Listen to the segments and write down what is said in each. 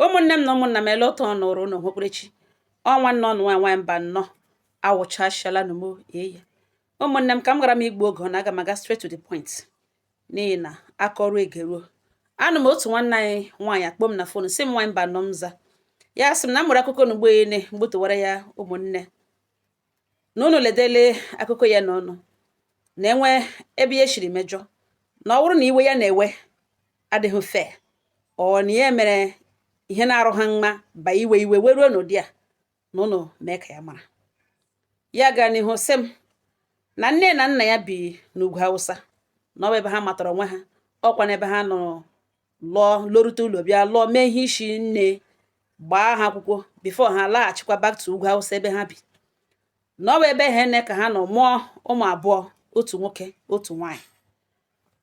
Ụmụnne m na ụmụnna m, ele ụtọ nụrụ ụnụ hụkwerechi ọnwa nnọọ nụ nwaanyị mba nnọọ awụchasịala nụ m eya. Ụmụnne m, ka m gara m igbu oge na aga m aga straight to the point, n'ihi na aka ọrụ egeruo. Anụ m otu nwanne anyị nwaanyị akpọ m na phone, sị m, "Nwaanyị mba nọ." M za ya, sị m na m nwere akụkọ n'ugbo ene mgbutowara ya. Ụmụnne na unu ledele akụkọ ya n'ọnụ na enwe ebe ya eshiri mejọ, na ọ bụrụ na iwe ya na-ewe adịghị fair, ọ na ya mere ihe na-arụ ha mma ba iwe iwe weruo n'ụdị a, na ụnụ mee ka ya mara. Ya gaa n'ihu sị m na nne na nna ya bi n'ugwu Awụsa, na ọ bụ ebe ha matara onwe ha, ọkwa n'ebe ha nọrọ lụọ, lorute ụlọ, bịa lụọ, mee ihe isi nne, gbaa ha akwụkwọ before ha laghachikwa back to ugwu Awụsa ebe ha bi, na ọ bụ ebe ha ene ka ha nọ mụọ ụmụ abụọ, otu nwoke, otu nwaanyị.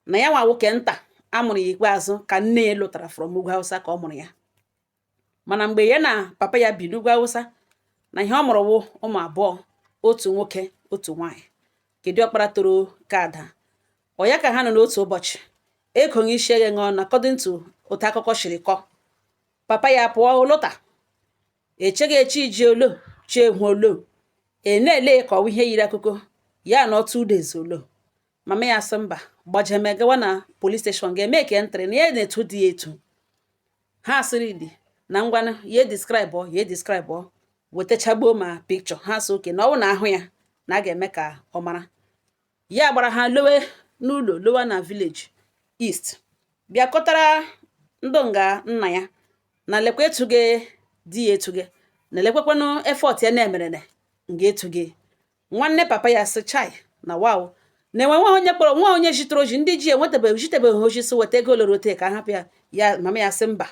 Na ya nwa nwoke nta amụrụ ya ikpeazụ ka nne ya lụtara from ugwu Awụsa ka ọ mụrụ ya. Mana mgbe ya na papa ya bi n'ugwu Awụsa, na ihe ọ mụrụ wụ ụmụ abụọ, otu nwoke, otu nwaanyị. Kedu ọkpara toro ka ada ọ ya ka ha nọ n'otu ụbọchị ekoghị isi eghe ṅụọ na according to otu akụkọ shiri kọ, papa ya pụọ lụta echeghị echi ji olo chi ehu olo e na-ele ka ọwụ ihe yiri akụkọ ya nọ 2 days olo. Mama ya sị mba, gbajeme gawa na police station ga-eme ka entry na ya na-etu dị ya etu ha sịrị dị na ngwanụ ya describe, ya describe, wetachagbuo ma picture ha. Sị oke na ọ bụ na ahụ ya na a ga-eme ka ọ mara. Ya gbara ha lowe n'ụlọ, lowa na village east, bịa kọtara ndụ nga nna ya na lekwa etuge di ya etuge, na lekwekwanụ effort ya na-emerene nga etuge. Nwanne papa ya sị, "Chai, na wow, na-enwe nwa onye kpọrọ nwa onye jitere oji ndị ji enwetabeghị jitebeghị oji, si weta ego oloro ote ka hapụ ya." Ya mama ya sị mba,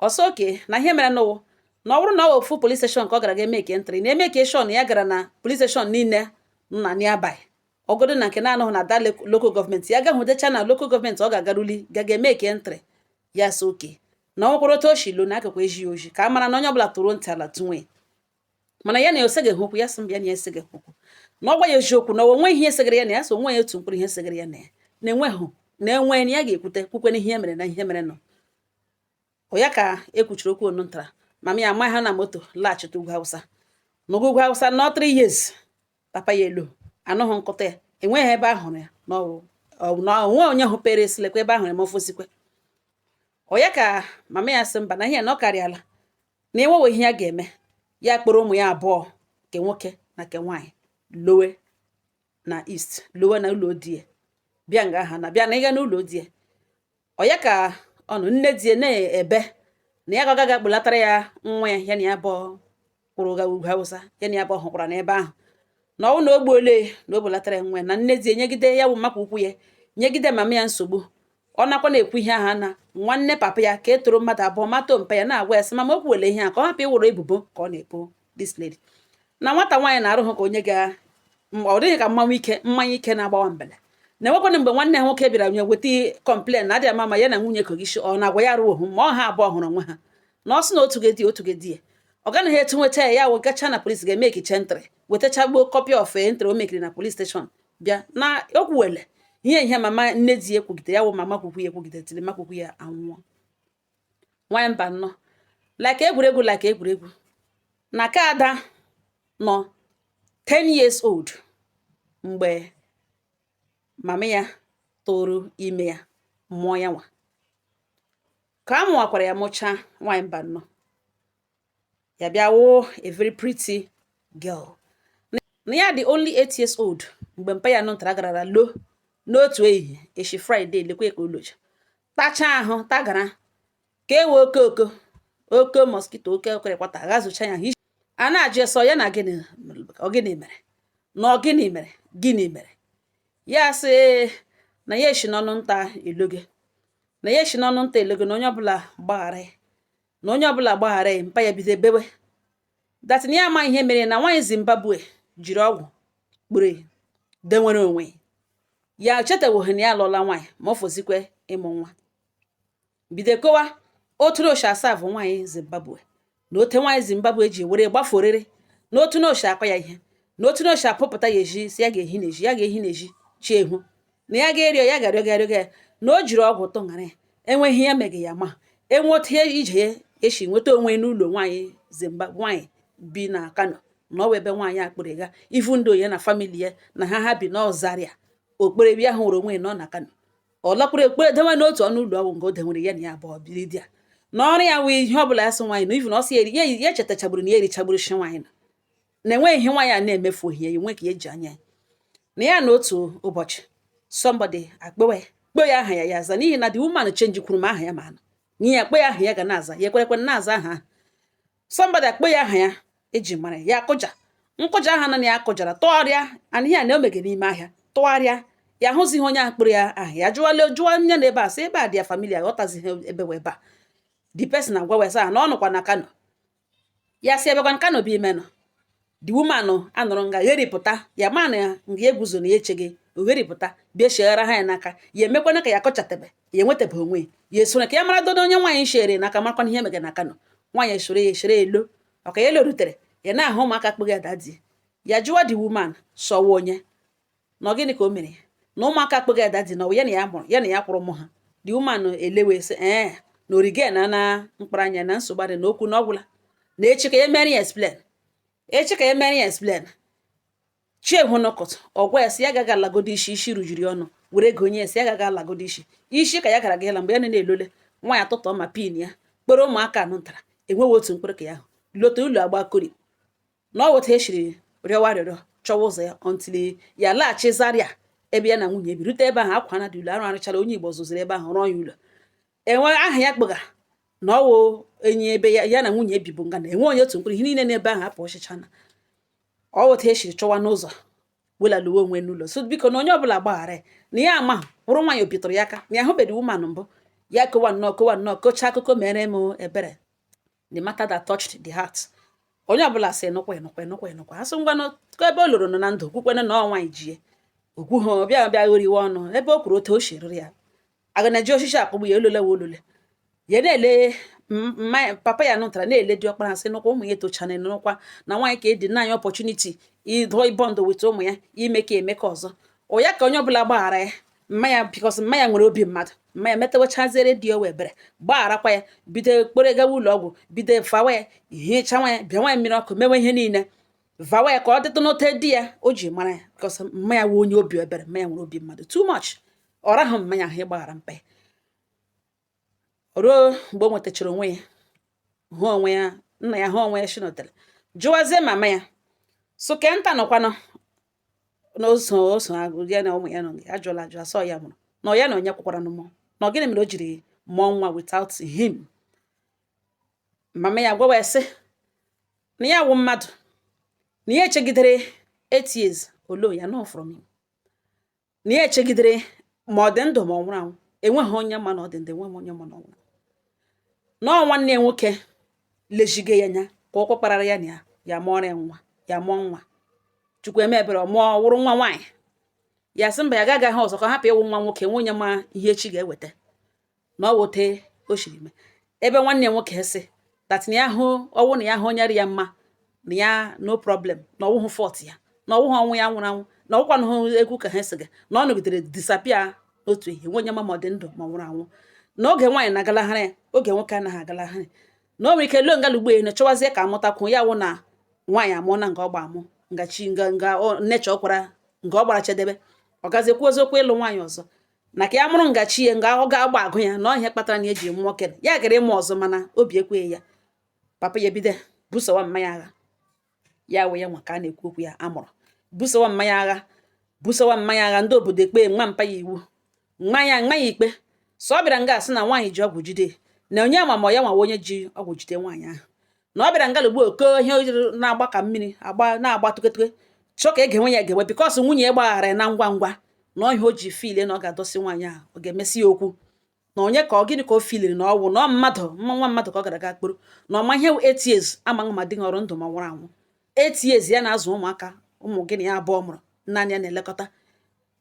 ọsọ oke na ihe mere n'ụwụ na ọ bụrụ na ọ ofu police station ka ọ gara ga eme ke entry, na eme ke shon ya gara na police station niile nọ na nearby, ọgọdụ na nke na-anọghị na da local government, ya gahụdecha na local government ọ ga-agaruli gaga eme ke entry. Ya sị oke na ọ nwekwara otu o si lo na akụkụ eji ya oji ka a mara na onye ọbụla tụrụ ntị ala tụnwe. Mana ya na eseghị okwu. Ya sị mba, ya na eseghị okwu, na ọ gwa ya eziokwu na onwe ihe segara ya na ya so onwe ya otu mkpụrụ ihe segara ya na ya na-enweghị na enwe na ya ga-ekwute kwukwe na ihe mere na ihe mere nọ ọ ya ka ekwuchiri okwu onu ntara. Mama ya ama ha na moto laghachite ugwu Hausa. N'ugwu ugwu Hausa nọ 3 years, papa ya elu anụghị nkụta ya, enweghị ebe a hụrụ ya na onwe onye hụpere esilekwa ebe ahụrụ ya ma ofosikwe. Ọ ya ka mama ya sị mba, na ihe na ọ karịala, na enweghị ihe ya ga-eme. Ya kpọrọ ụmụ ya abụọ, nke nwoke na nke nwaanyị, lowe na east, lowe na ụlọ di ya, bịa nga ha na bịa na ịga n'ụlọ di ya. Ọ ya ka ọ nọ, nne di ya na-ebe na ya agaghị akpụlatara ya nwa ya, ya na ya bụ kwụrụ ga ugwu Hausa, ya na ya bụ hụkwara n'ebe ahụ, na ọnwụ na o gbuole na o bulatara ya nwa ya. Na nne di ya nyegide ya bụ mmakwa ukwu ya, nyegide mama ya nsogbu. Ọ nakwa na-ekwu ihe ahụ na nwanne papa ya ka e toro mmadụ abụọ mato mpa ya na-agwa ya sị mama o kwuwele ihe a ka ọ hapụ ịwụrụ ebubo ka ọ na-ebo this lady, na nwata nwaanyị na-arụ hụ ka onye ga ọ dịghị ka mmanwụ ike mmanya ike na-agbawa mbele. Na enwekwana mgbe nwanne ha nwoke bịara nye weta complain na adịghị ama ma ya na nwunye kogishi ọ na-agwa ya arụghị ma ọ ha abụọ hụrụ onwe ha, na ọ sị na otu ga-edi otu ga-edi ya, ọ ganaghị etu nweta ya. Ya wee gacha na police ga-eme ekiche entry, wetachagbuo copy of entry o mekiri na police station, bịa na o kwuwele ihe ihe mama nne di ya ekwugide ya wụ mama kwukwu ya ekwugide tiri makwukwu ya anwụọ. Nwanyị mba nnọọ, like egwuregwu, like egwuregwu, na ka ada nọ 10 years old mgbe mama ya tụrụ ime ya mụọ ya nwa ka a mụwakwara ya mụchaa. Nwanyị mba nnọọ, ya bịa wụ a very pretty girl, na ya dị only 8 years old mgbe mpa ya nụtara garara lo n'otu ehihie echi Friday, lekwe ka olocha tachaa ahụ tagara ka ewe oke oko oke mosquito oke okịrịkwata ghazucha ya ahụ. A na-ajụ sọ ya na gịnị, ọ gịnị mere na ọ gịnị mere, gịnị mere? Ya sị na ya eshi n'ọnụ nta eloge, na ya eshi n'ọnụ nta eloge, na onye ọbụla gbaghara ya, na onye ọbụla gbaghara ya. Mpa ya bido ebewe that na ya ama ihe mere na nwaanyị Zimbabwe jiri ọgwụ kpuru denwere onwe ya, chetawughị na ya alụọla nwaanyị ma ọ fozikwe ịmụ nwa. Bido kowa otu n'oshi asaa bụ nwaanyị Zimbabwe, na ote nwaanyị Zimbabwe ji were gbaforere, na otu n'oshi akọ ya ihe, na otu n'oshi apụpụta ya eji si ya ga-ehi n'eji, ya ga-ehi n'eji chi ehu, na ya ga-erịọ ya ga-arịọ ga arịọ ya, na o jiri ọgwụ tụṅara ya enweghị ya meghị ya ma Enwe otu ije ya esi nweta onwe n'ụlọ nwaanyị Zimbabwe, nwaanyị bi na Kano, na ọ wụ ebe nwaanyị a kpụrụ ga ivu ndị ya na family ya na ha bi n'Ọzaria okpere bịa hụrụ onwe ya nọ na Kano. Ọ lakwuru ekpere dewe n'otu ọnụ ụlọ ọgwụ nke o denwere ya na ya abụọ biri di ya na ọrụ ya wụ ihe ọbụla ya sị nwaanyị na ivu na ọ sị ya ya echetachagburu na ya erichagburu shi nwaanyị na enweghị ihe nwaanyị a na-emefu ohi ya enwe ka ya eji anya ya na ya na otu ụbọchị somebody akpọwe kpọọ ya aha ya, ya aza, n'ihi na the woman change kwuru m aha ya, ma anụ n'ihi ya kpọọ ya aha ya ga na-aza, ya ekwerekwe na-aza aha ahụ. Somebody akpọ ya aha ya eji mara ya, akụja nkụja aha na ya akụjara tụgharịa ana ihe a na omege n'ime ahịa, tụgharịa ya ahụzighị onye ahụ kpụrụ ya aha ya, jụwala jụwa nye na ebe a sị ebe a dị ya familiar, aghọtazighị ebe wee ebe a. The person agwa wee sị na ọ nọkwa na Kano. Ya si ebekwa Kano bụ ime nọ. The woman anọrọ nga gheripụta ya, ma na ya nga eguzo na ya echeghị ogheripụta bịa cheghara ha ya n'aka ya, emekwana ka ya akọchatebe ya enwetebe onwe ya, esoro ka ya mara dodo onye nwaanyị shere n'aka, marakwana ihe mege na Kano. Nwaanyị esoro ya eshere elo ọka ya elorutere ya na-ahụ ụmụaka kpụghị ya daddy ya, jụwa the woman sọwa onye na ọ gịnị ka o mere na ụmụaka kpụghị ya daddy, na ọ ya na ya mụrụ ya na ya kwụrụ mụ ha. The woman elewe sị ee na orige na mkpụrụ anya na nsogbu adị na okwu na ọgwụla na echi ka ya mere ya explain, echi ka ya mere ya explain. Chiehụ n'ụkụtụ ọ gwa ya sị ya agaghị alagodo isi, isi rujiri ọnụ were ego nye ya sị ya agaghị alagodo isi, isi ka ya gara gala. Mgbe ya na-elole nwaanyị atụtọ ma pin ya kpere ụmụaka anụ ntara enweghị otu mkpụrụ ka ya ahụ lote ụlọ agba kori na ọ weta eshiri rịọwa arịrịọ chọwa ụzọ ya until ya laghachi Zaria ebe ya na nwunye bi rute ebe ahụ akwa na dị ụlọ arụ arụchara onye Igbo zụziri ebe ahụ rụọ ya ụlọ enwe aha ya kpụga na ọwụ enyi ebe ya na nwunye bibu nga na enwe onye otu mkpụrụ ihe niile n'ebe ahụ apụ ọchịcha na ọ weta eshiri chọwa n'ụzọ welaluwe onwe n'ụlọ. So biko na onye ọbụla gbaghara ya na ya ama hụrụ nwaanyị opitụrụ ya aka na ya ahụbeghị woman mbụ ya kowa nnọọ kowa nnọọ kochaa akụkọ mere m ebere, the matter that touched the heart. Onye ọbụla sị nụkwa ịnụkwa ịnụkwa ịnụkwa asụ ngwanụ ebe o loro nọ na ndụ kwukwene na ọ nwaanyị ji okwu ha bịa bịa ghoriwe ọnụ ebe o kwuru otu o si rụrụ ya aga na ji osisi akpụgbu ya olole wa olole ya na-ele papa ya nụtara na-ele diọkpara sị nụkwa ụmụ ya etochana nụkwa na nwaanyị ka edi nna anyị opportunity ịdọ ịbọndụ weta ụmụ ya ime ka eme ka ọzọ ọ ya ka onye ọbụla gbaghara ya mma ya, because mma ya nwere obi mmadụ. Mma ya metewechaziere di ya ebere gbagharakwa ya, bido kpere gawa ụlọ ọgwụ, bido fawa ya hichawa ya, bịa nwa ya mmiri ọkụ, mewe ihe niile, vawa ya ka ọ dịtụ n'ote di ya o ji mara ya, because mma ya wụ onye obi ebere. Mma ya nwere obi mmadụ too much. Ọ rahụ mma ya ahụ ịgbaghara mpa ya ruo mgbe o nwetachara onwe ya, hụ onwe ya nna ya, hụ onwe ya shinotere jụwazie mama ya so ke nta nọkwanụ n'oso oso agụ ya na ụmụ ya nọ ajụla ajụ asọ ya mụrụ na ọ ya na onye kwụkwara mụọ na ọ gịnị mere o jiri mụọ nwa without him. Mama ya gwawa ya sị na ya wụ mmadụ na ya echegidere 8 years olo ya no from him, na ya echegidere ma ọ dị ndụ ma ọ nwụrụ anwụ, enweghị onye ma na ọ dị ndụ, enweghị onye ma na ọ nwụrụ, na ọ nwanne ya nwoke lejige ya anya ka ụkwụ kparara ya na ya ya mụọrọ ya nwa, ya mụọ nwa. Chukwu eme ebere, ọ mụọ wụrụ nwa nwaanyị. Ya sị mba, ya agaghị ahụ ọzọ ka ọ hapụ ịwụ nwa nwoke nwe onye ma ihe echi ga-eweta na ọ wote o siri mee ebe nwanne ya nwoke sị that na ya hụ ọwụ na ya hụ onye ya mma na ya no problem, na ọwụhụ fault ya, na ọwụhụ ọnwụ ya nwụrụ anwụ, na ọwụkwanụ hụ egwu ka ha siga na ọ nọgidere disappear n'otu ihe nwe onye ma ma ọ dị ndụ ma ọ nwụrụ anwụ, na oge nwaanyị na-agalagharị ya, oge nwoke anaghị agalagharị, na o nwere ike loo ngala ugbo elu chọwazie ka amụtakwuo ya wụ na nwaanyị amụọ na nga ọ gba amụ nga chi nga nga nnecha ọkwara nga ọ gbara chedebe ọ gazie kwuo oziokwu ịlụ nwaanyị ọzọ na ka ya mụrụ nga chi ya nga ọ ga-agba agụ ya na ọhịa kpatara na eji mụọ kere ya gara ịmụ ọzọ, mana obi ekweghị ya. Papa ya ebido busowa mmanya agha ya wee ya nwa ka a na-ekwu okwu ya amụrụ busowa mmanya agha, busowa mmanya agha. Ndị obodo ekpe nwa mpa ya iwu nwa ya ikpe so ọ bịara nga asị na nwaanyị ji ọgwụ jide na onye ama ma ya nwawa onye ji ọgwụ jide nwaanyị ahụ, na ọ bịara ngala ugbu oko ihe na-agba ka mmiri agba na-agba tuketuke chọọ ka egewe ya egewe, because nwunye ya gbaghara ya na ngwa ngwa na ọhịa o ji feel na ọ ga-adọsị nwaanyị ahụ, ọ ga-emesi ya okwu na onye ka ọ gịnị ka o filiri na ọwụ na ọ mmadụ mma nwa mmadụ ka ọ gara aga kporo na ọma ihe 8 years amaghị ma di ọrụ ndụ ma nwụrụ anwụ. 8 years ya na-azụ ụmụaka ụmụ gịnị ya abụọ mụrụ naanị ya na-elekọta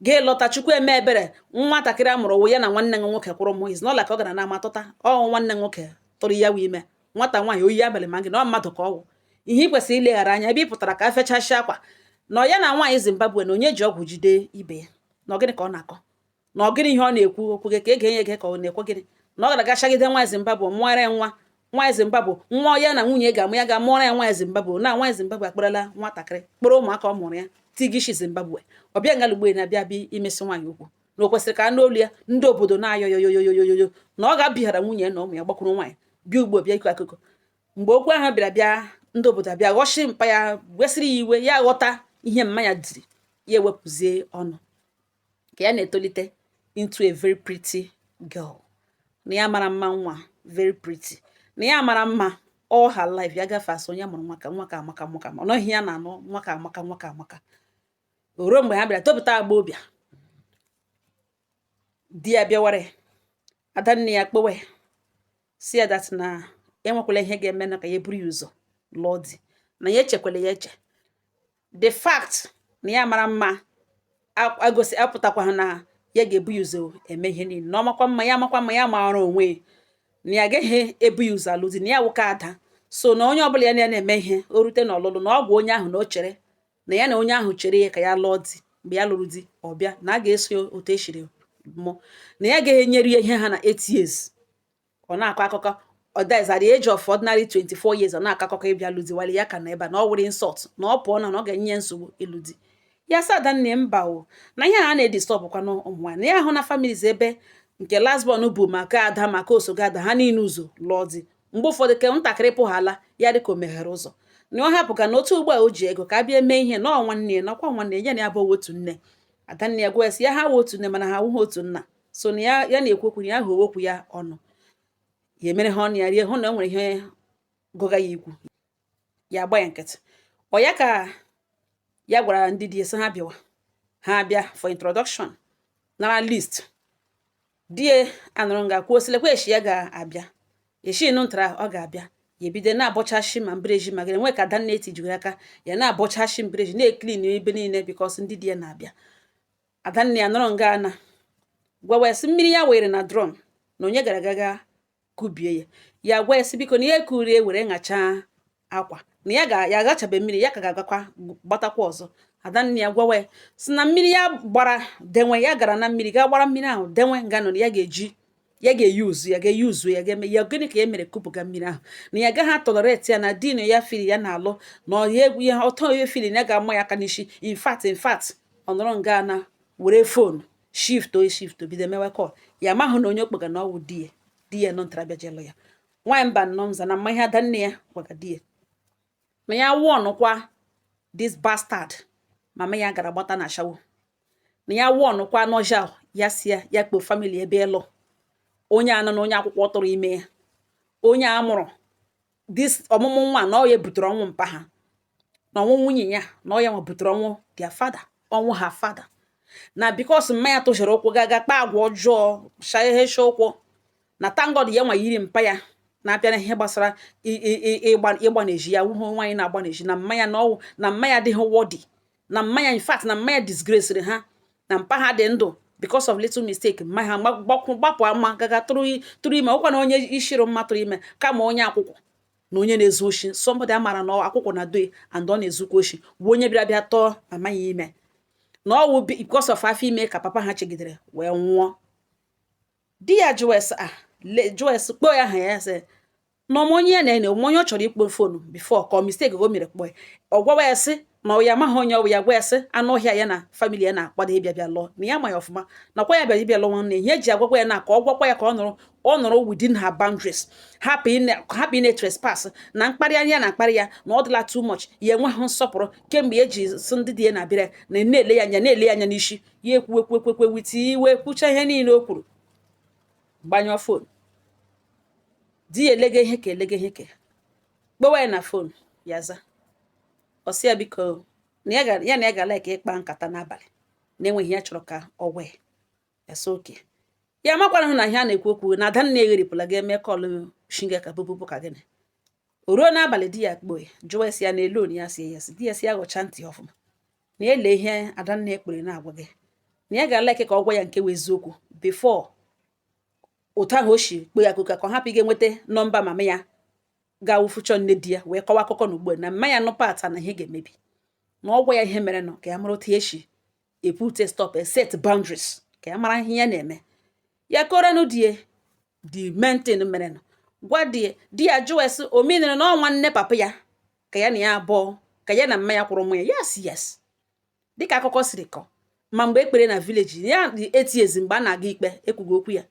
gị lọta. Chukwu eme ebere, nwatakịrị a mụrụ wụ ya na nwanne m nwoke kwụrụ mụ is not like ọ gara na ama tụta ọ nwanne m nwoke tụrụ ya wụ ime nwata nwaanyị oyi abalị ma gị na ọ mmadụ ka ọ wụ ihe ị kwesịrị ileghara anya ebe ị pụtara ka afechasị akwa na ọ ya na nwaanyị Zimbabwe na onye ji ọgwụ jide ibe ya, na ọ gịnị ka ọ na-akọ, na ọ gịnị ihe ọ na-ekwu okwu gị ka ege ya ege ka ọ na-ekwe gịnị na Na ọ gara gachagide nwa Zimbabwe, mụọra ya nwa nwa Zimbabwe, nwa ya na nwunye ga-amụ, ya ga-amụọra ya nwa Zimbabwe. Na nwa Zimbabwe akparala nwatakịrị kpọrọ ụmụaka ọ mụrụ ya tigishi Zimbabwe. Ọ bịa ngalugbo na-abịa bịa imesi nwaanyị okwu na o kwesịrị ka anụ olu ya. Ndị obodo na-ayọ yoyoyoyoyo na ọ ga-abịaghara nwunye na ụmụ ya, gbakwuru nwaanyị bịa ugbo bịa ịkọ akụkọ. Mgbe okwu ahụ bịara bịa, ndị obodo abịa ghọchi mpa ya, wesịrị ya iwe. Ya ghọta ihe mma ya diri ya, ewepụzie ọnụ. Ka ya na-etolite into a very pretty girl, na ya mara mma, nwa very pretty, na ya mara mma all her life. Ya gafe, asị onye mụrụ nwa ka nwa ka amaka, nwa ka ọ nọghị ya na-anụ, nwa ka amaka, nwa ka amaka. O ruo mgbe ha bịara topụta agbọbịa, di ya bịawara, adanne ya kpowe si ya that na enwekwala ihe ga-eme na ka ya buru ya ụzọ lụọ di, na ya echekwala ya eche. The fact na ya mara mma agosi apụtakwa na ya ga-ebu ya ụzọ eme ihe niile, na ọ makwa mma, ya makwa mma, ya maara onwe ya, na ya agaghị ebu ya ụzọ alụ di, na ya wụka ada. So na onye ọbụla ya na ya na-eme ihe o rute n'ọlụlụ, na ọ gwa onye ahụ na o chere na ya na onye ahụ chere ya ka ya lụọ di. Mgbe ya lụrụ di, ọ bịa na a ga-eso ya otu esiri mụọ, na ya agaghị enyere ya ihe ha na 8 years. Ọ na-akọ akụkọ ọ that at the age of ordinary 24 years, ọ na-akọ akụkọ ịbịa lụ di wale ya ka na ebe a, na ọ wụrụ insult, na ọ pụọ na ọ ga-enye ya nsogbu ịlụ di. Ya sị adanne mba o, na ihe a na-edisturb kwanụ ụmụ nwaanyị, na ya ahụ na families ebe nke last born bụ maka ada, maka osogo ada ha niile ụzọ lụọ di. Mgbe ụfọdụ ke ntakịrị pụghala ya dị ka o meghere ụzọ, na ọ hapụ ka na otu ugbu a o ji ego ka a bịa mee ihe na ọ nwanne ya nakwa nwanne ya na ya bụ otu nne. Adanne ya gwa ya sị ya ha wụ otu nne, mana ha awụghị otu nna. So na ya ya na-ekwu okwu na ya hụ okwu ya ọnụ ya emere ha ọnụ ya rie, hụ na o nwere ihe gụga ya ikwu, ya agba ya nkịtị. Ọ ya ka ya gwara ndị di ya sị ha bịawa, ha bịa for introduction, nara list. Di ya anụrụ nga kwuo sị lekwa echi ya ga-abịa, echi nụ ntara ọ ga-abịa. Ya ebido na-abọchashi ma mbreji ma gịnị nwe ka adanne etijuru aka ya na-abọchashi mbreji, na-eclean ebe niile because ndị di ya na-abịa. Adanne ya nọrọ nga na gwawa ya sị mmiri ya were na drum na onye gara aga kubie ya. Ya gwa ya sị biko na ya ekurie were ṅachaa akwa, na ya ga ya agachabe mmiri, ya ka ga-agakwa gbatakwa ọzọ. Adanne ya gwawa ya sị na mmiri ya gbara denwe, ya gara na mmiri gaa gbara mmiri ahụ denwe nga nọ, na ya ga-eji ya ga-eyuzu ya ga-eyuzu ya ga-eme ya gịnị ka ya mere kupụga mmiri ahụ, na ya agaghị atolerate ya, na din ya feel ya na-alụ na ọ ya egwu ya ọtọ ya feel na ya ga-ama ya aka n'isi. In fact, ọ nọrọ nga na were phone shift o shift bido mewe call. Ya amahụ na onye okpoga na ọwụ di ya, di ya nọ ntara bịa ya. Nwaanyị mba nnọọ nza na mma ihe adanne ya gwaga di ya na ya wụọnụkwa this bastard mama ya gara gbata na ashawo, na ya wụọnụkwa n'ọja ya si ya ya kpo family ebe ịlụ onye anọ na onye akwụkwọ tụrụ ime ya, onye a mụrụ this ọmụmụ nwa, na ọ ya butere ọnwụ mpa ha, na ọnwụ nwunye ya, na ọ ya nwa butere ọnwụ their father, ọnwụ her father, na because mma ya tụchara ụkwụ gaga kpaa agwa ọjọọ shahesha ụkwụ. Na thank God ya nwa yiri mpa ya na-abịa na ihe gbasara ịgba n'ezi, ya wụhụ nwaanyị na-agba n'ezi, na mma ya na ọwụ na mma ya adịghị worthy, na mma ya, in fact, na mma ya disgraced ha, na mpa ha dị ndụ because of little mistake mma ha gbapụ ama gaga tụrụ ime ọkwa, na onye ishirụ mma tụrụ ime kama onye akwụkwọ na onye na-ezu oshi. Somebody amara na akwụkwọ na doe and ọ na-ezukwa oshi bụ onye bịara bịa tọọ mama ya ime, na ọ wụ because of afọ ime ka papa ha chegidere wee nwụọ. Di ya jụọ a jụọ kpọọ ya aha ya, sị na ọma onye ya na-ene onye ọ chọrọ ikpo phone before ka ọ mistake o mere kpọọ ya. Ọ gwawa ya sị na ọ ya amaghị onye ọ bụ. Ya gwa ya sị anụ ọhịa ya na family ya na-akwado ịbịa bịa lụọ, na ya ma ya ọfụma, nakwa ya bịara ịbịa lụọ nwanne. Ihe eji agwakwa ya na ka ọ gwakwa ya ka ọ nọrọ ọ nọrọ within her boundaries, hapụ ị trespass na mkparị anya na mkparị ya, na ọ dịla too much. Ya enweghị nsọpụrụ kemgbe eji sị ndị di ya na-abịara na na-ele ya anya, na-ele ya anya n'isi. Ya ekwu ekwu ekwu ekwu with iwe, kwucha ihe niile o kwuru, gbanyụọ phone. Di ya elega ihe ka elega ihe ka kpọwa ya na phone, ya za. Ọ sị ya biko na ya ya na ya ga like ịkpa nkata n'abalị, na-enweghị ya chọrọ ka ọ gwa ya. Ya sị oke ya makwara hụ na ihe a na-ekwu okwu na adanne egheripụla ga-eme call shinga ka bụbụbụ ka gịnị. O ruo n'abalị, di ya kpoo ya, jụọ ya sị ya na elu ya si ya sị di ya sị ya ghọcha ntị ọfụma na ele ihe adanne ekpere na-agwa gị, na ya ga-alike ka ọ gwa ya nke wụ eziokwu before otu ahụ o si kpoo ya akụkọ, ka ọ hapụ ị ga-enweta nọmba mama ya ga-awụfuchọ nne di ya wee kọwa akụkọ na ugbu a na mma ya nụ pata na ihe ga-emebi, na ọ gwa ya ihe mere nọ ka ya mara otu esi epute stop, set boundaries, ka ya mara ihe ya na-eme. Ya kọrọnụ di ya. The main thing mere gwa di ya, di ya jụọ esi o menere na ọ nwanne papa ya ka ya na ya abụọ, ka ya na mma ya kwụrụ ụmụ ya. Yes, dịka akụkọ siri kọ, ma mgbe ekpere na village ya dị 8 years, mgbe a na-aga ikpe ekwughị okwu ya,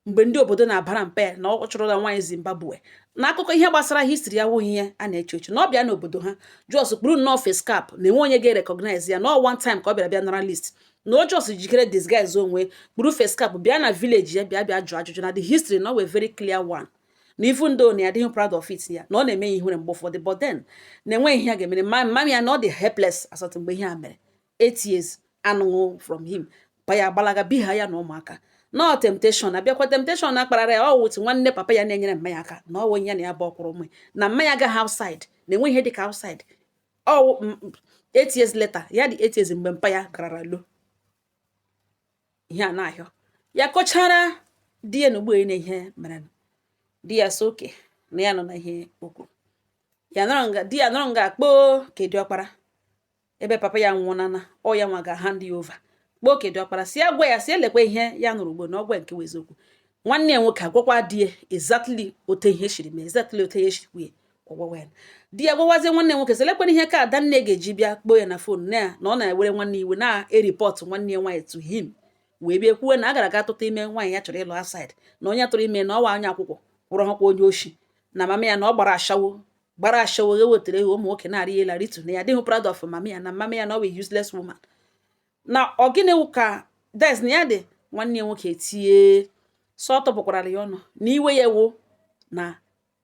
mgbe ndị obodo na-abara mpe ya na ọ chụrụla nwaanyị Zimbabwe, na akụkọ ihe gbasara history ya wụghị ihe a na-eche eche, na ọ bịa n'obodo ha just kpuru nnọọ face cap na enwe onye ga-recognize ya, na ọ one time ka ọ bịara bịa nara list, na o just jikere disguise onwe, kpuru face cap bịa na village ya, bịa bịa jụọ ajụjụ, na the history na ọ wee very clear one, na even though na ya adịghị proud of it ya, na ọ na-eme ya ihere mgbe ụfọdụ, but then na enweghị ihe a ga-emere ma mama ya, na ọ dị helpless asatọ. Mgbe ihe a mere 8 years anụghụ from him, pa ya agbalaga biha ya na ụmụaka nọọ temptation abịakwa, temptation akparara ya. Ọ wụtụ nwanne papa ya na-enyere mma ya aka, na ọ wụ ya na ya bụ ọkwụrụ ụmụ ya, na mma ya agaghị outside, na enweghị ihe dịka outside. Ọ 8 years later, ya dị 8 years mgbe mpa ya garara lo ihe a na-ahịọ ya kọchara di ya na ugbo na ihe mere di ya so oke na ya nọ na ihe okwu ya nọrọ nga. Di ya nọrọ nga kpoo kedi ọkpara ebe papa ya nwụọnana, ọ ya nwa ga-hand ya over. Kpoo kedi ọkpara si ya gwa ya, si elekwa ihe ya nụrụ ugbo, na ọgwa nke wụ eziokwu. Nwanne ya nwoke agwakwa di ya exactly otu ihe shiri mee, exactly otu ihe shiri kwuye. Ọgwawa ya, di ya gwawazie nwanne ya nwoke sị lekwana ihe ka adanne ga-eji bịa kpoo ya na phone na ọ na-ewere nwanne iwe na-ereport nwanne ya nwaanyị to him, wee bịa kwuwe na a gara aga tụta ime nwaanyị ya chọrọ ịlụ outside, na onye tụrụ ime na ọwa anya akwụkwọ kwụrụ hakwa onye oshi, na mama ya na ọ gbara ashawo, gbara ashawo, e wetara ego ụmụ nwoke na-arị elu aritu, na ya adịghị proud of mama ya, na mama ya na ọ bụ useless woman, na ọ gịnị wụ ka des na ya dị. Nwanne ya nwoke tie sọ ọ tụpụkwara ya ọnụ na iwe ya wụ na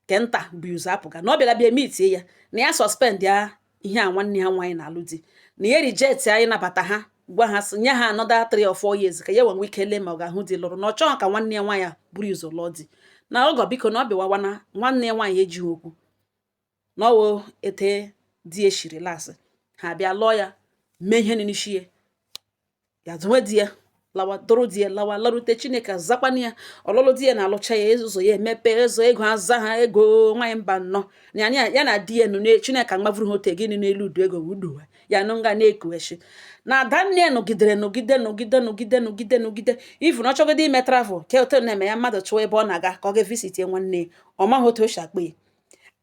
kenta bụ ụzọ apụga, na ọ bịara bịa meetie ya, na ya suspend ya ihe a nwanne ha nwaanyị na-alụ di, na ya reject ya ịnabata ha, gwa ha sị nye ha another 3 or 4 years ka ya nwee ike lee ma ọ ga-ahụ di lụrụ, na ọ chọghị ka nwanne ya nwaanyị buru ụzọ lụọ di, na ọgọ biko na ọ bịawawa na nwanne ya nwaanyị ejighị okwu na ọwụ ete di eshiri lasị ha bịa lụọ ya, mee ihe n'isi ya, ya dowe di ya lawa, dụrụ di ya lawa, larute. Chineke azakwana ya ọlụlụ di ya na-alụcha ya ụzọ ya emepe ụzọ ego, aza ha ego nwaanyị mba nnọọ na ya, ya na di ya nọ Chineke agbavuru ha ote gịnị n'elu udu ego udu ya nụ nga na-ekueshi na adanne ya nọgidere nọgide nọgide nọgide nọgide nọgide. Ifu na ọ chọgodo ime travel ke otu na-eme ya, mmadụ chụwa ebe ọ na-aga ka ọ ga visit nwanne ya, ọ maghị otu o si akpa ya.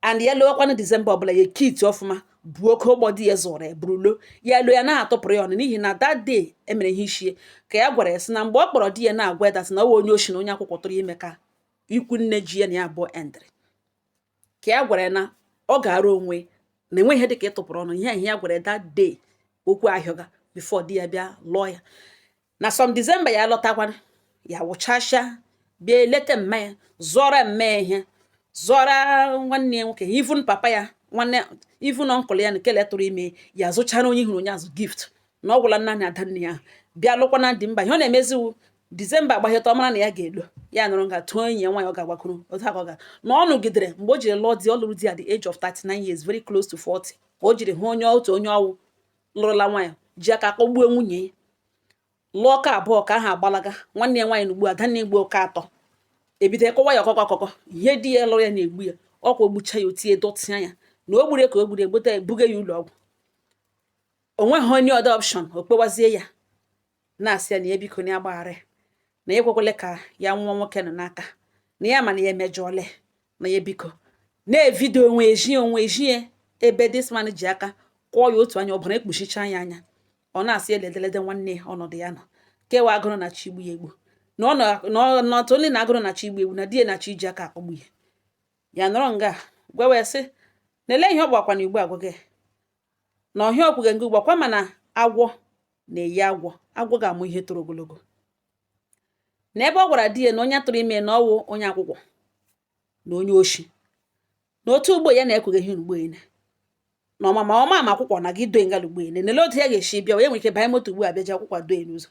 And ya lụọkwanụ December ọbụla, ya kit ọfụma bụ oke ụgbọ di ya zụrụ ya burulo ya lo ya na-atụpụrụ ya ọnụ, n'ihi na that day emere ihe ishie ka ya gwara ya sị na mgbe ọ kpọrọ di ya na-agwa ya that na ọ wụ onye oshi na onye akwụkwọ tụrụ ime ka ikwu nne ji ya na ya abụọ endịrị, ka ya gwara ya na ọ ga-arụ onwe na enweghị ihe dịka ịtụpụrụ ọnụ ihe ihe ya gwara ya that day. Okwu ahịọga before di ya bịa lụọ ya na some December, ya lọtakwana, ya wụchasịa bịa eleta mma ya, zụọrọ mma ya ihe, zụọrọ nwanne ya nwoke, even papa ya nwanne, even uncle ya nke letụrụ ime ya, zụchara onye hụrụ onye azụ gift, na ọ gwụla nna na ada nne ya bịa lụkwana dị mba. Ihe ọ na-emeziwu December agbaghịta, ọ mara na ya ga-elo ya nụrụ nga tụọ enyi ya nwaanyị ọ ga-agbakwuru otu aka ọ ga na ọ nụgidere. Mgbe o jiri lụọ di, ọ lụrụ di at the age of 39 years, very close to 40, ka o jiri hụ onye otu onye ọwụ lụrụla nwaanyị ji aka kpọgbuo nwunye ya, lụọ ka abụọ ka ahụ agbalaga nwanne ya nwaanyị na ugbu a adanne gbuo ka atọ, ebido kọwa ya ọkọkọ ọkọkọ ihe di ya lụrụ ya na-egbu ya ọkwa ogbucha ya, otie dọtịa ya na o gburu ya, ka o gburu ya gbute buga ya ụlọ ọgwụ. O nweghị onye other option, o kpewazie ya na-asị ya na ya biko na ya gbaghara ya, na ya ekwekwele ka ya nwụọ nwoke nọ n'aka na ya, ma na ya emejọọla, na ya biko na-evido onwe ejie onwe ejie ebe this man ji aka kụọ ya otu anya, ọbara ekpuchicha ya anya. Ọ na-asị eledelede nwanne ya ọnọdụ ya nọ kewa agụrụ na chi igbu ya egbu, na ọ nọ not only na agụrụ na chi igbu egbu, na di ya na chi iji aka akpọgbu ya. Ya nọrọ nga gwa wee sị na ele ihe ọ gbakwa na igbu agwa gị na ọhịa okwuge nga ugbu akwa, mana agwọ na-eyi agwọ, agwọ ga-amụ ihe toro ogologo. Na ebe ọ gwara di ya na onye tụrụ ime na ọwụ onye akwụkwọ na onye oshi, na otu ugbo ya na-ekweghị ihe ugbo ene na ọma ma ọma ma akwụkwọ na gị doe ngala ugbo ene nele otu ya ga-esi bịa, ya nwere ike banye moto ugbu a bịa ji akwụkwọ doe n'ụzọ.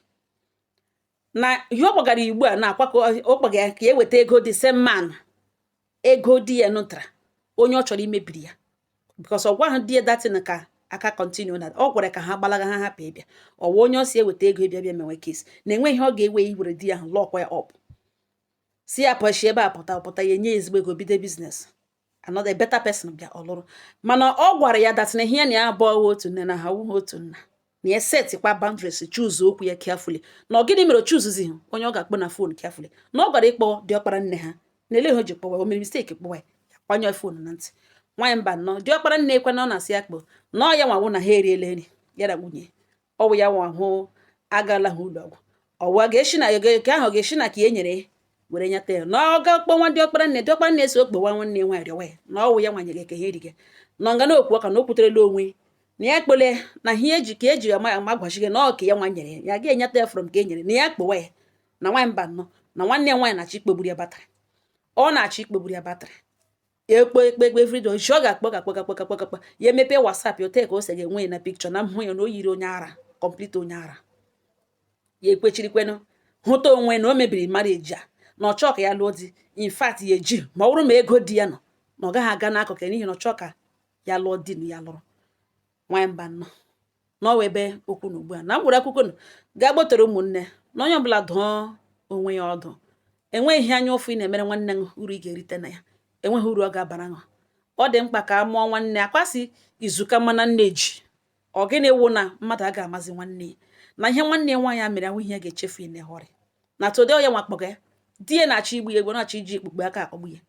Na ihe ọ kpọgara igbu a na-akwa ka ọ kpọga ya ka e weta ego the same man, ego di ya nụtara onye ọ chọrọ imebiri ya, because ọ gwaghị di ya datin ka aka continue na ọ gwara ka ha gbalaga, ha hapụ ịbịa ọwa onye ọ si eweta ego ịbịa bịa menwe case na enweghị ihe ọ ga-ewe iwere di ya ahụ lọkwa ya up, si ya pụchi ebe a pụta pụta, ya enye ya ezigbo ego, bido business, another better person bịa ọlụrụ. Mana ọ gwara ya that na ihe ya na ya abụọ otu nne na ha wụghị otu nna. Na ya setikwa boundaries, choose okwu ya carefully. Na ọ gịnị mere o choosezighị onye ọ ga-akpọ na phone carefully? Na ọ gwara ịkpọ diọkpara nne ha, na ele ihe o ji kpọwa, o mere mistake kpọwa ya, kwanye phone na ntị. Nwaanyị mba nnọọ, diọkpara nne ekwe na ọ na-asị ya kpọ na ọ ya nwawo na ha eriela nri ya na nwunye ọwụ ya nwa hụ agala ha ụlọ ọgwụ ọwa ga-esi na nke ahụ ga-esi na ka e nyere were nyata ya, na ọ ga kpọnwa diọkpara nne. Diọkpara nne so kpọwa nwanne ya nwaanyị, rịọwa ya na ọwụ ya nwanyere ka ha erige na nga na okwu ọka na o kwuterela onwe na ya kpole na ihe eji ka eji ama ama gwachighị na ọ ka ya nwa nyere ya ga-enyeta ya from ka e nyere na ya kpọwa ya. Na nwaanyị mba nnọọ, na nwanne ya nwaanyị na-achọ ikpogburu ya battery, ọ na-achọ ikpogburu ya battery. Ekpo ekpe ekpe everyday ochi ọ ga-akpọ ga-akpọ gakpọ gakpọ gakpọ ya, emepe WhatsApp ya, ote ka o si ga-enwe ya na picture na mhụ ya na o yiri onye ara complete, onye ara. Ya ekwechirikwenụ hụta onwe na o mebiri marriage a, na ọ chọọ ka ya lụọ di. In fact, ya eji ma ọ bụrụ ma ego di ya nọ na ọ gaghị aga n'akụkụ ya, n'ihi na ọ chọọ ka ya lụọ di na ya lụrụ. Nwaanyị mba nnọọ, n'ọwa ebe okwu na ugbu a na m gwere akwụkwọ nụ gaa gbotere ụmụnne na onye ọbụla dụọ onwe ya ọdụ. Enweghị ihe anya ụfụ ị na-emere nwanne gị uru ị ga-erite na ya, enweghị uru ọ ga-abara gị. Ọ dị mkpa ka a mụọ nwanne akwasị izuka mana nne ji ọ gịnị wụ na mmadụ a ga-amazi nwanne ya na ihe nwanne ya nwaanyị a mere awụ ihe ga-echefu ya n'ehọrị na tode ya nwakpọga ya. Di ya na-achọ igbu ya egbu, na-achọ iji ikpukpe aka akpọgbu ya,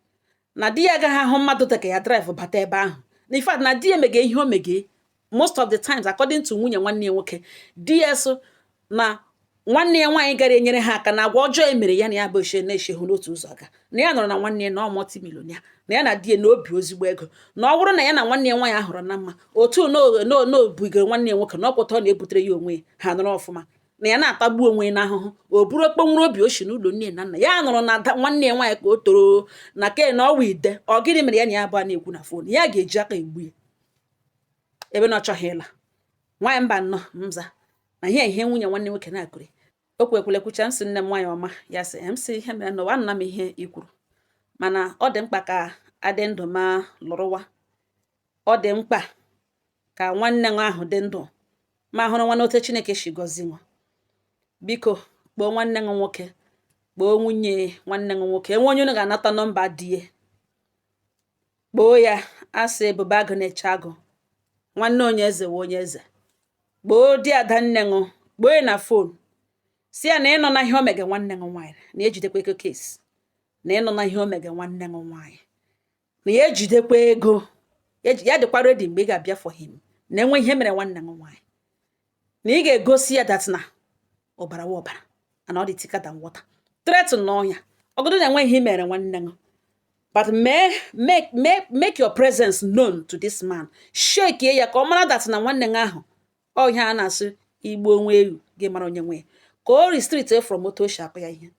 na di ya agaghị ahụ mmadụ dị ka ya drive bata ebe ahụ. Na in fact, na di ya mege ihe o mege most of the times, according to nwunye nwanne ya nwoke, di ya so na nwanne ya nwaanyị gara enyere ha aka na agwa ọjọọ e mere ya na ya bụ eshe na-eshehụ n'otu ụzọ aga na ya nọrọ na nwanne ya na ọ multimillionaire, na ya na di ya na obi ozigbo ego, na ọ bụrụ na ya na nwanne ya nwaanyị ahụrụ na mma otu n'obugoro nwanne ya nwoke na ọkwụta ọ na-ebutere ya onwe ya, ha nọrọ ọfụma, na ya na-atagbu onwe ya n'ahụhụ. O buru okponwuru obi o si n'ụlọ nne na nna ya nọrọ na nwanne ya nwaanyị ka o toro na ke na ọwa ide. Ọ gịnị mere ya na ya abụọ na-ekwu na phone ya ga-eji aka egbu ya ebe na ọ chọghị ịla? Nwaanyị mba nnọọ, mza na ihe ihe nwunye nwanne nwoke na-akụrị o kwekwele kwucha. Nsị nne m nwaanyị ọma ya sị m sị ihe mere n'ụwa nna m ihe i kwuru, mana ọ dị mkpa ka adị ndụ ma lụrụwa. Ọ dị mkpa ka nwanne nwa ahụ dị ndụ ma hụrụ nwa n'ote Chineke si gọzie nwa. Biko kpọọ nwanne nwa nwoke, kpọọ nwunye nwanne nwa nwoke, enwe onye unu ga-anata nọmba di ya, kpọọ ya. Asị ebube agụ na-eche agụ, nwanne onye eze wụ onye eze. Kpọọ di ada nne ṅụ, kpọọ ya na phone, si ya na ịnọ na ihe o mege nwanne ṅụ nwaanyị, na ejidekwa ego case, na ịnọ na ihe o mege nwanne ṅụ nwaanyị, na ya ejidekwa ego ya dịkwa ready mgbe ị ga-abịa for him, na enwe ihe mere nwanne ṅụ nwaanyị, na ị ga-egosi ya that na ọbara wa ọbara and ọ dị thicker than water. Threaten n'ọnya ọgọdụ na enwe ihe mere nwanne ṅụ, but mee make make make your presence known to this man. Shake ya ka ọ mara that na nwanne ṅụ ahụ ọ ihe a na-asị igbu onwe ewu gị mara onye nwe ya, ka o restrict from otu o si akụ ya ihe,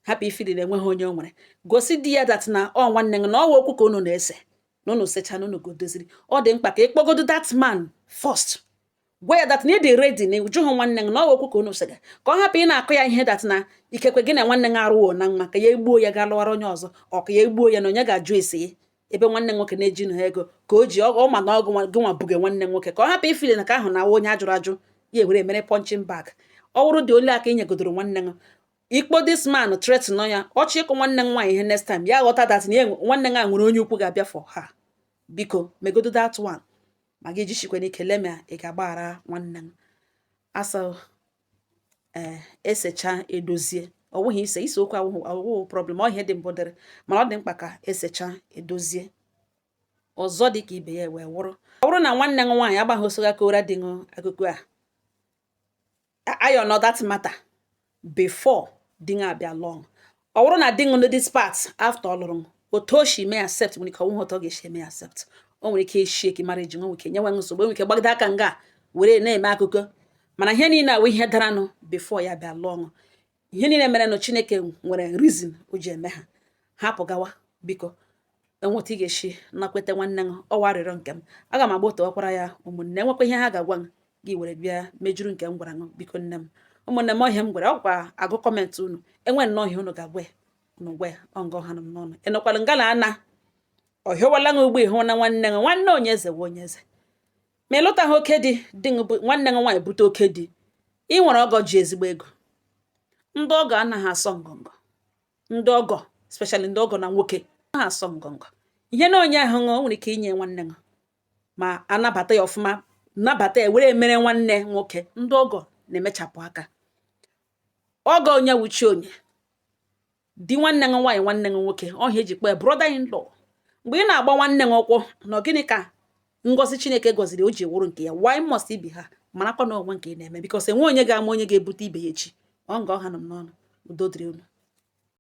hapụ ifili na enweghị onye o nwere. Gosi di ya that na ọ nwanne gị, na ọ wụ okwu ka unu na-ese, na unu secha na unu godoziri. Ọ dị mkpa ka ị kpọgodo that man first, gwa ya that na ị dị ready, na jụhụ nwanne gị na ọ wụ okwu ka unu sega, ka ọ hapụ ị na-akụ ya ihe that na ikekwe gị na nwanne gị arụwo na mma, ka ya egbuo ya ga lụwara onye ọzọ, ọ ka ya egbuo ya na onye ga-ajụ esi ya ebe nwanne nwoke na-eji na ego ka o ji ọ ma na ọgụ gị nwa buge nwanne nwoke, ka ọ hapụ ifili na ka ahụ na-awụ onye ajụrụ ajụ ya ewere mere punching bag. Ọ wụrụ dị ole aka inyegodoro nwanne gị ikpo this man, threaten ya, ọchị ịkụ nwanne m nwaanyị ihe next time, ya ghọta that na ya nwanne m a nwere onye ukwu ga-abịa for ha. Biko megodo that one, ma gị jichikwa n'ike leme ị ga-agbaghara nwanne m. Asa ee, esecha edozie, ọ bụghị ise ise okwu awụghị awụghị problem. Ọ ihe dị mbụ dịrị, mana ọ dị mkpa ka esecha edozie. Ọzọ dị ka ibe ya wee wụrụ, ọ bụrụ na nwanne m nwaanyị agbaghị osogo aka ụra dị ṅụ akụkọ a iron that matter before di ṅụ abịa lụọ. Ọ bụrụ na di ṅụ no this part after ọ lụrụ, otu o si mee accept nwere ike ọnwụghị otu ọ ga-esi eme accept. O nwere ike ishake marriage, nwere ike nyewe nsogbu, nwere ike gbagide aka nga were na-eme akụkọ. Mana ihe niile awụ ihe daranụ before ya bịa lụọ ṅụ, ihe niile merenụ, Chineke nwere reason o ji eme ha. Hapụ gawa, biko. Enweta ị ga-esi nakwete nwanne m, ọwa arịrịọ nke m, aga m agbotewakwara ya. Ụmụnne, enwekwa ihe ha ga-agwa m gị were bịa mejuru nke m gwara m. Biko nne m, ụmụnne m, ọhịa m gwara ọkwa agụ comment unu, enwe nnọọ ihe unu ga-agwa ya, unu gwa ya. Ọ nga ọha m n'ọnụ ịnọkwala nga na ana ọ hịọwala gị ugbo ịhụ na nwanne gị, nwanne onye eze wụ onye eze. Ma ịlụtaghị oke di di nwanne gị nwaanyị bute oke di, ị nwere ọgọ ji ezigbo ego. Ndị ọgọ anaghị asọ ngọngọ, ndị ọgọ, especially ndị ọgọ na nwoke anaghị asọ ngọngọ. Ihe na onye ahụ o nwere ike inye nwanne gị ma anabata ya ọfụma. Nabata ya were mere nwanne nwoke. Ndị ọgọ na-emechapụ aka. Ọgọ onye wuchi onye di nwanne gị nwaanyị, nwanne gị nwoke, ọhịa eji kpọọ ya brother in law. Mgbe ị na-agba nwanne gị ụkwụ na gịnị ka ngọzi Chineke gọziri o ji wụrụ nke ya, why must it be ha? Marakwa na onwe nke ị na-eme, because enwe onye ga-ama onye ga-ebute ibe ya echi. Ọ nga ọha nọ m n'ọnụ. Udo dịrị unu.